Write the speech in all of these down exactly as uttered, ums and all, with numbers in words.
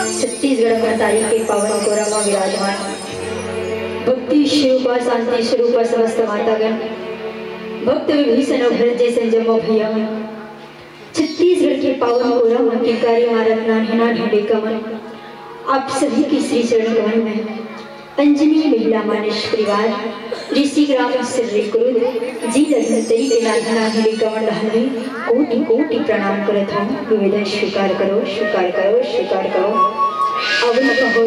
छत्तीसगढ़ महतारी के पावन कोरा म विराजमान भक्ति स्वरूपा, शांति स्वरूपा समस्त मातागण, भक्त विभीषण अउ भरत जइसन जम्मो भैया मन, छत्तीसगढ़ के पावन कोरा म किंकारी मारत नान्हे नान्हे लइका मन, आप सभी के श्री चरण कमल में अंजनी महिला मानस परिवार, ऋषि ग्राम सिर्री कुरुद जी ल धमतरी के नान्हे नान्हे लइका मन ल कोटि कोटि प्रणाम करत हूँ। निवेदन स्वीकार करो, स्वीकार करो, स्वीकार करो। अब न कहो।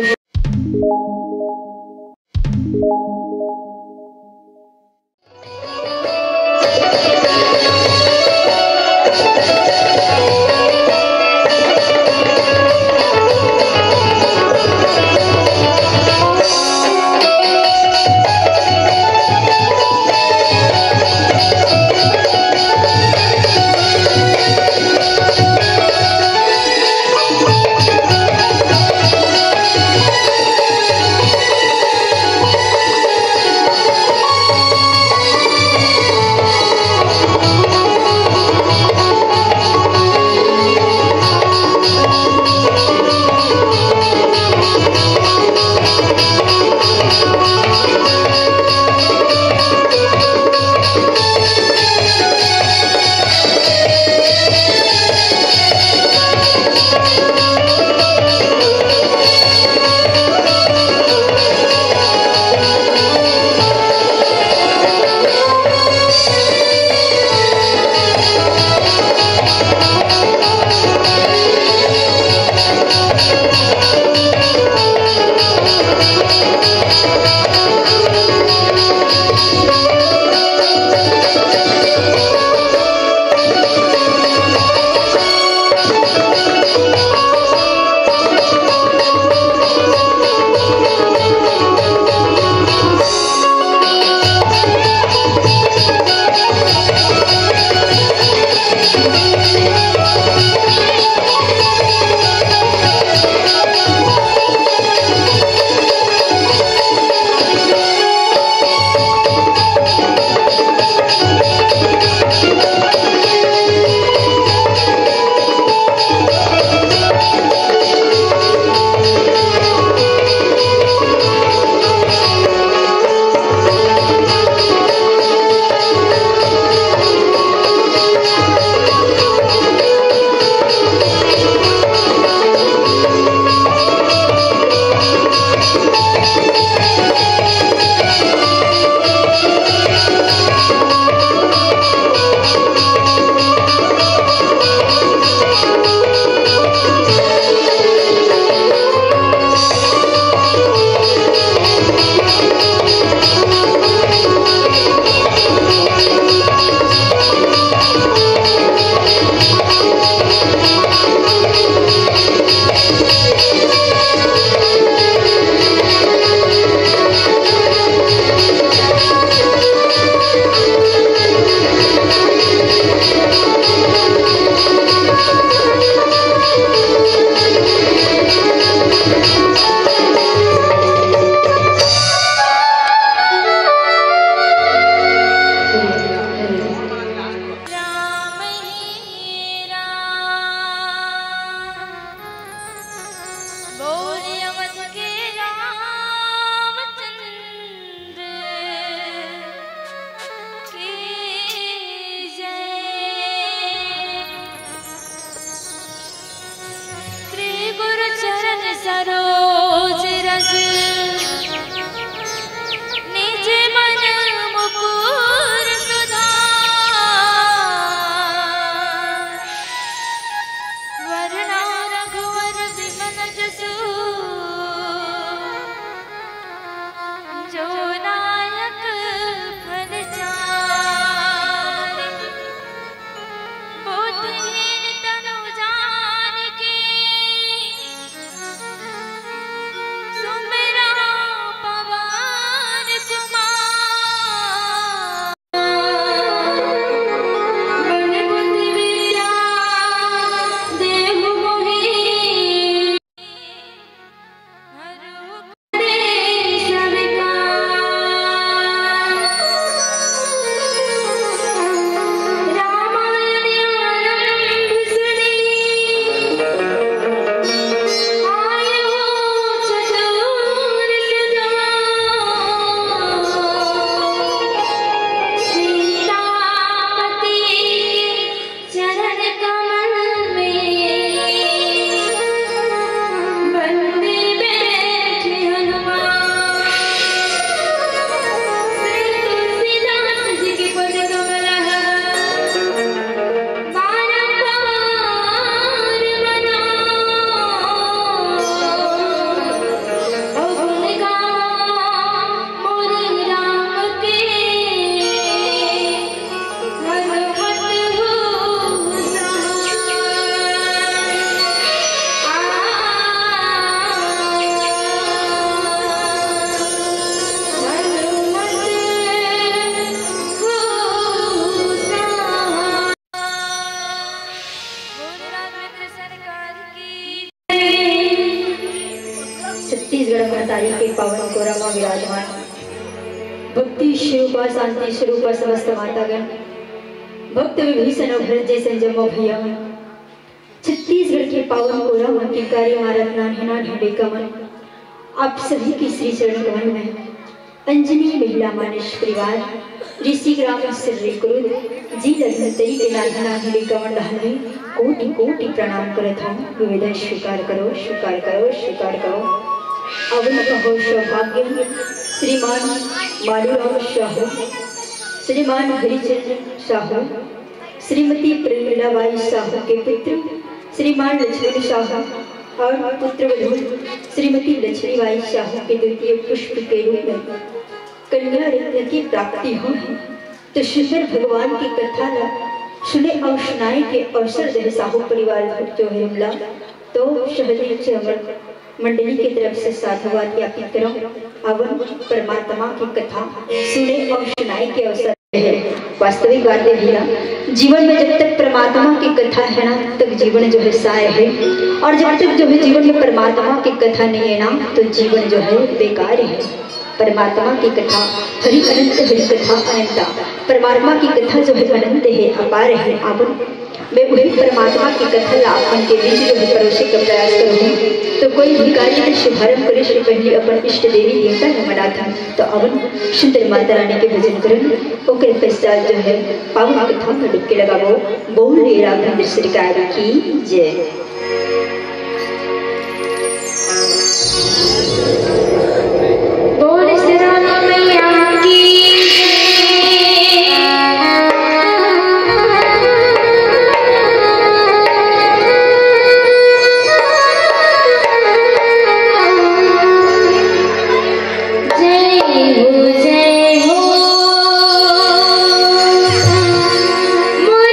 राम ही राम, बोल अवध के रामचंद्र की जय। श्री गुरु चरण सरोज रज, निज मन मुकुर सुधार। वरना रघुवर विमल जसु, महतारी के पावन कोरा म विराजमान, भक्ति स्वरूपा, शांति स्वरूपा समस्त मातागण, भक्त विभीषण अउ भरत जइसन जम्मो भैया मन, छत्तीसगढ़ के पावन कोरा म किंकारी मारत नान्हे नान्हे लइका मन, आप सभी के श्री चरण कमल में अंजनी महिला मानस परिवार, ऋषि ग्राम सिर्री कुरुद, जिला धमतरी के नान्हे नान्हे लइका मन डहर ले कोटि कोटि प्रणाम करत हूँ। निवेदन स्वीकार करो, स्वीकार करो, स्वीकार करो। अवन कहो सौभाग्य श्रीमान मालूराम साहू, श्रीमान हरिचंद साहू, श्रीमती प्रेमिला बाई साहू के पुत्र श्रीमान लक्ष्मण साहू और पुत्र वधू श्रीमती लक्ष्मी बाई साहू के द्वितीय पुष्प के रूप में कन्या रत्न की प्राप्ति हुई है। तो सुंदर भगवान की कथा ला सुने और सुनाए के अवसर दे साहू परिवार जो है हमला, तो सहदेव से हमर मंडली के तरफ से साधुवाद ज्ञापित करौं। अवन परमात्मा की कथा सुने और सुनाए के अवसर है। वास्तविक बात है भैया, जीवन में जब तक परमात्मा की कथा है ना, तब तक जीवन जो है सार है, और जब तक जो है जीवन में परमात्मा की कथा नहीं है ना, तो जीवन जो है बेकार है। परमात्मा की कथा हरि अनंत, हरि कथा अनंता। परमात्मा की कथा जो है अनंत है, अपार है। अवन मैं वही परमात्मा की कथा ला आप मन के बीच जो है परोसे का प्रयास करूँ। तो कोई भी कार्य के शुभारंभ करे से पहले अपन इष्ट देवी देवता ला मनाथन। तो अवन सुंदर माता रानी के भजन करन, ओकर पश्चात जो है पावन कथा में डुबकी लगाबो। बोलिए राघवेंद्र सरकार की जय। बोल सिरोमणि मैया की जय हो, जय हो। मोर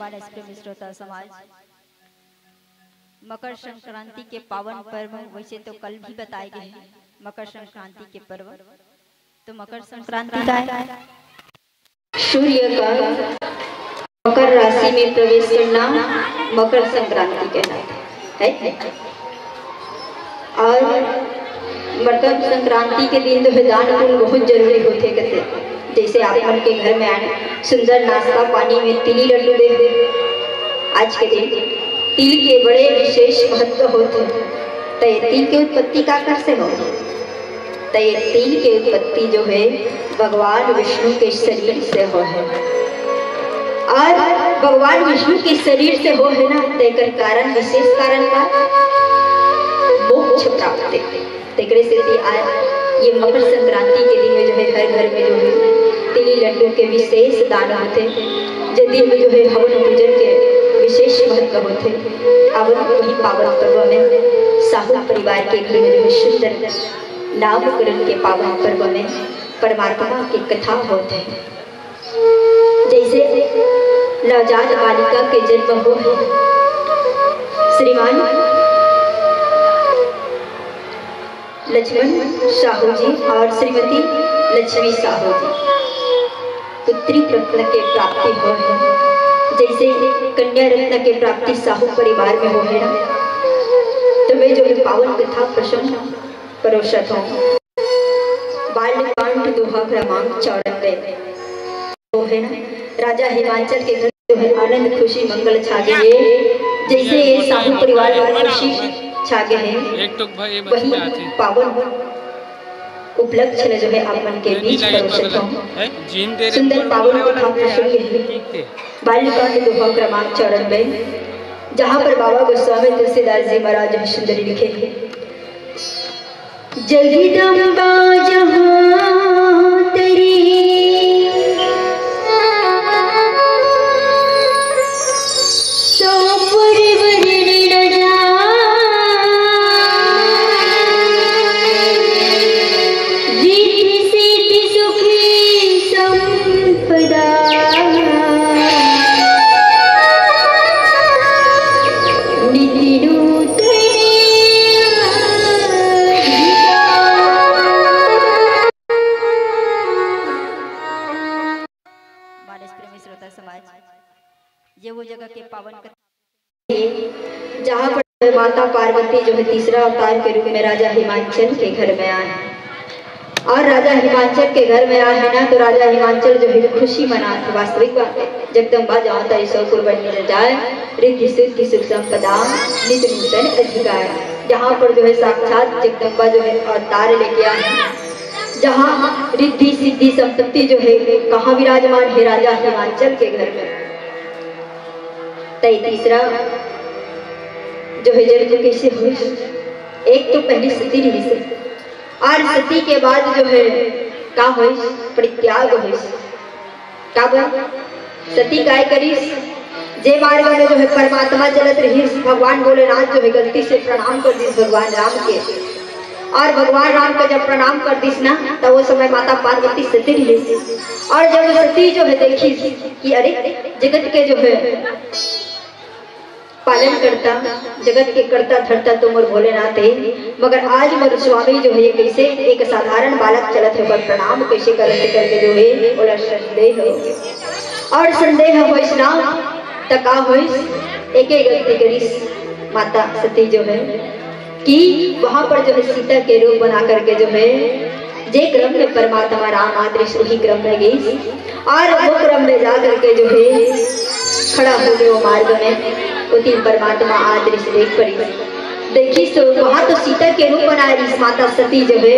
धन्यवाद। प्रेमी श्रोता समाज, मकर संक्रांति के पावन पर्व, वैसे तो कल भी बताए गए हैं मकर संक्रांति के पर्व, तो मकर संक्रांति का है सूर्य का मकर राशि में प्रवेश करना मकर संक्रांति कहलाता है। और मकर संक्रांति के दिन जो है दान पुण्य बहुत जरूरी होथे कथे। जैसे आप मन के घर में आए, सुंदर नाश्ता पानी में तिली लड्डू दे। आज के दिन तिल के बड़े विशेष महत्व होथे। तो ये तिल के उत्पत्ति काकर से हो? तो ये तिल के उत्पत्ति जो है भगवान विष्णु के शरीर से हो है। और भगवान विष्णु के शरीर से हो है ना, तो एकर कारण, विशेष कारण का मोक्ष प्राप्ति। तेकरे सेती आज ये मकर संक्रांति के दिन में जो है हर घर में जो है तिली लड्डू के विशेष दान होथे। जे दिन में जो है हवन पूजन के विशेष महत्व होथे। और वही पावन पर्व में साहू परिवार के घर में जो है सुंदर नामकरण के पावन पर्व में परमात्मा के कथा होथे। जैसे नवजात बालिका के जन्म हो है श्रीमान लक्ष्मण साहू जी और श्रीमती लक्ष्मी साहू जी, पुत्री रत्न के प्राप्ति हो है। जैसे कन्या रत्न के प्राप्ति साहू परिवार में हो है ना, तो मैं जो है पावन कथा प्रसंग परोसत हूँ। बालकांड दोहा क्रमांक चौरानबे। तो है ना, राजा हिमांचल के घर जो है आनंद खुशी मंगल छा गए है। जैसे ये साहू परिवार में खुशी छा गए है, एक तो भाई ये बच्चे वही आते हैं। पावन उपलक्ष्य ने जो है आप मन के ये बीच नहीं लगे परोसत पता हूँ। है? जिम दे दे सुंदर ऊपर पावन वाला कथा वाला प्रसंग है। ठीक थे। बालकांड दोहा क्रमांक चौरानबे, जहाँ पर बाबा गोस्वामी तुलसीदास जी महाराज जो है सुंदरी लिखे हैं। जगदम्बा जहाँ तेरी, सो पुरवर न जा। रिद्धि सिद्धि सुखी संपदा। नित्य नूतन बारिश प्रेमी श्रोता समाज, ये वो जगह के पावन कथा है, जहाँ पर माता पार्वती जो है तीसरा अवतार के रूप में राजा हिमांचल के घर में आए हैं। और राजा हिमांचल के घर में आए हैं ना, तो राजा हिमांचल जो है खुशी मनात हे। वास्तविक बात है, जगदम्बा जहाँ तेरी, सो पुरवर न जाय, रिद्धि सिद्धि सुख संपदा नित नूतन अधिकार। जहाँ पर जो है साक्षात जगदम्बा जो है अवतार लेके आए हैं, जहाँ रिद्धि सिद्धि संपत्ति जो है, कहाँ विराजमान है? राजा हिमांचल के घर में। तय तीसरा जो है जन्म कैसे हुई? एक तो पहली सती रहिस, और सती के बाद जो है का हुई? परित्याग हुई। काबर? सती काय करिस? जे मार्ग में जो है परमात्मा चलत रहिस, भगवान भोलेनाथ जो है गलती से प्रणाम कर दिस भगवान राम के। और भगवान राम के जब प्रणाम कर दिस ना, तब वो समय माता पार्वती सती रहिस। और जब सती जो है देखिस कि अरे, जगत के जो है पालन करता, जगत के करता धरता तो मोर भोलेनाथ है, मगर आज मोर स्वामी जो है कैसे एक साधारण बालक चलत है, ओकर प्रणाम कैसे करत है करके जो है ओला संदेह हो गया। और संदेह होइस ना, त का होइस? एके गलती करिस माता सती जो है कि वहां पर जो है सीता के रूप बना करके जो है जे क्रम में परमात्मा राम आत रिहिस, वही क्रम में गई और वो क्रम में जा करके जो है खड़ा हो गए वो मार्ग में, उती परमात्मा आत रिहिस देख पड़ी। देखिस तो वहां तो सीता के रूप बनाए रहिस माता सती जो है,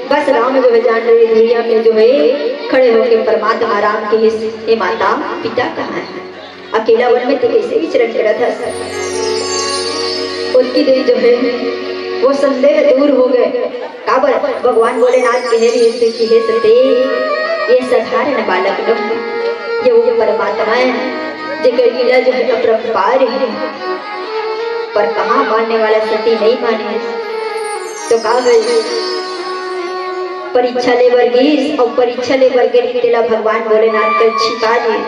बस राम जो है जान रही दुनिया में जो है खड़े होके परमात्मा राम कहिस, "हे माता, पिता कहाँ है?" अकेला वन में तैं कैसे विचरण करत हस? उतकी देर जो है वो संदेह दूर हो गए। काबर भगवान भोलेनाथ कहे रहिस कि हे सती, ये साधारण बालक नोहे, ये वो परमात्मा है, जेकर लीला जो है अपरंपार है। पर कहाँ मानने वाला सती नहीं माने। तो का गई परीक्षा ले बर गिस और परीक्षा ले बर गे तेला भगवान भोलेनाथ के छिपा दिए।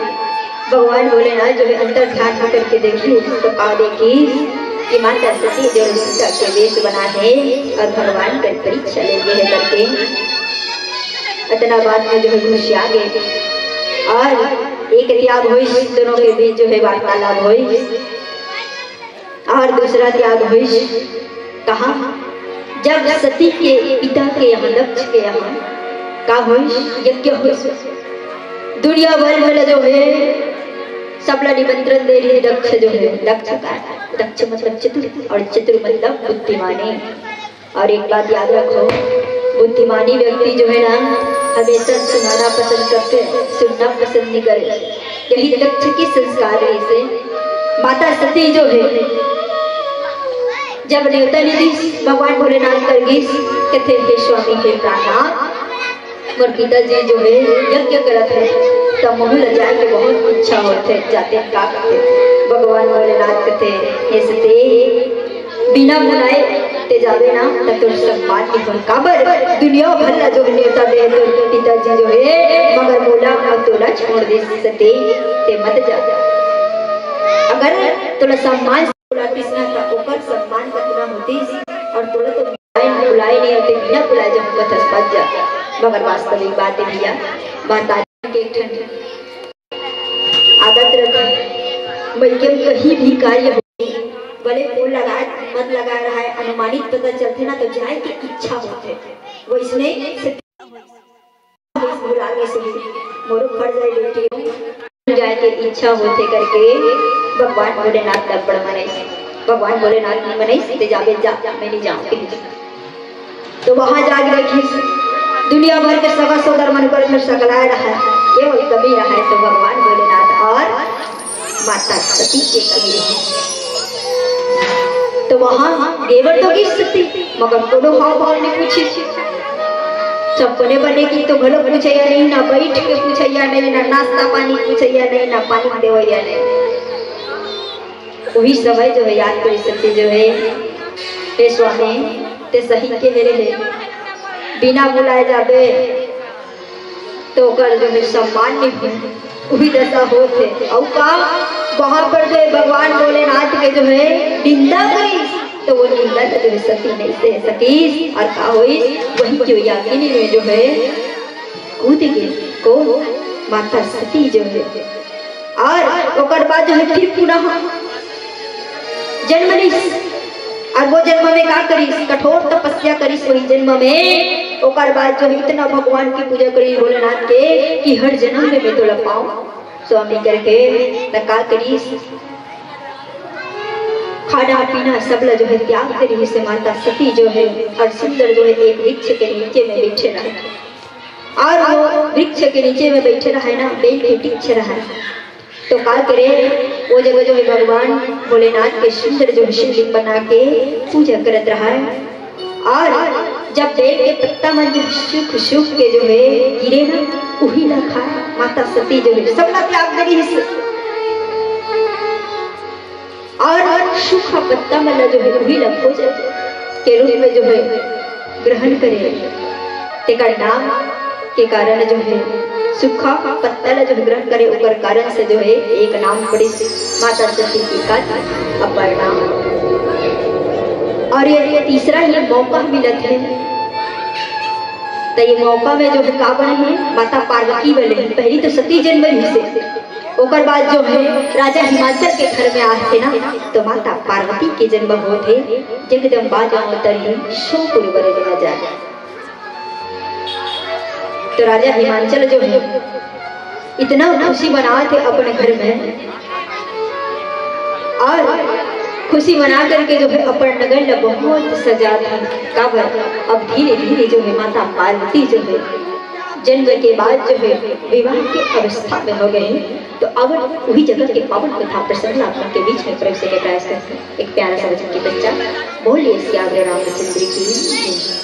भगवान भोलेनाथ जो है अंतर ध्यान होकर के देखिस तो का देखिस कि माता सती जो है सीता के वेश बना है और भगवान कर परीक्षा ले लिए है करके। इतना बात में जो है घुसिया गए और एक त्याग होइस, दोनों के बीच जो है वार्तालाप होइस। और दूसरा त्याग होइस कहाँ? जब सती के पिता के यहाँ, दक्ष के यहाँ का होइस? यज्ञ होइस। दुनिया भर में जो है सबला निमंत्रण दे रही दक्ष जो है, दक्ष का, दक्ष मतलब चतुर और चतुर मतलब बुद्धिमानी। और एक बात याद रखो, बुद्धिमानी व्यक्ति जो है ना, हमेशा सुनाना पसंद करते, सुनना पसंद नहीं करे। यही दक्ष की संस्कार है। इसे माता सती जो है, जब नेवता निदिस भगवान भोलेनाथ कर गिस, कथे, "हे स्वामी, हे प्राणनाथ, मोर पिताजी जो है यज्ञ करत है, त महू ल जाए के बहुत इच्छा होत है, जाते का कथे?" भगवान भोलेनाथ कथे, "हे सती, बिना बुलाए ते जाबे ना, त तोर सम्मान नहीं होय।" काबर? दुनिया भर ला जो है नेवता दे तोर पिताजी जो है, मगर मोला अउ तोला छोड़ दे सती, ते मत जा। अगर तोला सम्मान से बुलातिस ना, त ओकर सम्मान कतना होतिस, और तोला तो बुलाए, बुलाए नहीं होते, बिना बुलाए जब कथस मत जा। मगर वास्तविक बात है भैया, महतारी के एक ठन आदत रखे, मइके में कहीं भी कार्य हो, भले फोन लगाए, मत लगाए रहा है, अनुमानित पता चलथे ना, तो जाए के इच्छा होथे। वइसने से बुला के से मोरो फट जाए बेटी हो, जाए के इच्छा होथे करके भगवान भोलेनाथ तब बड़ मनाइस। भगवान भोलेनाथ नहीं मनाइस, "ते जाबे जा, मैं नहीं जाऊँ।" तो वहां जाके देखिस, दुनिया भर के सगा सोदर मन कर में सकलाए रहा है, केवल कमी रहा है तो भगवान भोलेनाथ और माता सती के कमी रही। तो वहां गेवर तो गिस सती, मगर कोनो हाव भाव नहीं पूछिस। सब बने बने की तो घलो पूछैया नहीं, ना बैठ के पूछैया नहीं, ना नाश्ता पानी पूछैया नहीं, ना पानी देवैया नहीं। वही समय जो है याद करी सती जो है, "हे स्वामी, ते सही के मेरे है, बिना बुलाए जाबे तो ओकर जो है सम्मान नहीं होय, वही दशा होत है।" अउ का वहां पर जो है भगवान भोलेनाथ के जो है निंदा करिस, तो वो निंदा तो जो है सती नहीं सह सकिस, और का होइस, वही जो यागिनी में जो है कूद गई, को माता सती जो है। और ओकर बाद जो है फिर पुनः जन्म लीस, और वो जन्म में का करिस, कठोर तपस्या करिस वही जन्म में। ओकर बाद जो है इतना भगवान की पूजा करिस भोलेनाथ के कि हर जन्म में मैं तोला पाऊं स्वामी करके। त का करिस, खाना पीना सब ला जो है त्याग करिस माता सती जो है, और सुंदर जो है एक वृक्ष के नीचे में बैठे रहे। और वो वृक्ष के नीचे में बैठे रहे ना, बेल के वृक्ष रहे। तो का करे, वो जगह जो है भगवान भोलेनाथ के सुंदर जो है शिवलिंग बना के पूजा करत रहा है। और जब बेल के पत्ता मन जो सूख सूख के जो है गिरे ना, उही ला खाए माता सती जो है, सब ला त्याग करिस। और सूखा पत्ता मन ला जो है उही ला भोजन के रूप में जो है ग्रहण करे। तेकर नाम के कारण जो है सूखा पत्ता ला जो है ग्रहण करे, ओकर कारण से जो है एक नाम पड़िस माता सती के कद अपर्णा। और ये तीसरा ही मौका मिलत है, तो ये मौका में जो है का बने है, माता पार्वती बने है। पहली तो सती जन्म रहिसे, ओकर बाद जो है राजा हिमांचल के घर में आथे ना, तो माता पार्वती के जन्म होत हे। जगदम्बा जो अवतरी सो गुरुवर न जाए। तो राजा हिमांचल जो है इतना खुशी मनात हे अपन घर में, और खुशी मना करके जो है अपन नगर ला बहुत सजात हे। काबर अब धीरे धीरे जो है माता पार्वती जो है जन्म के बाद जो है विवाह के अवस्था में हो गए हैं, तो अब वही जगह के पावन कथा प्रसंग आप लोग के बीच में प्रवेश के प्रयास करते हैं। एक प्यारा सा भजन की चर्चा। बोलिए सियावर रामचंद्र की जय।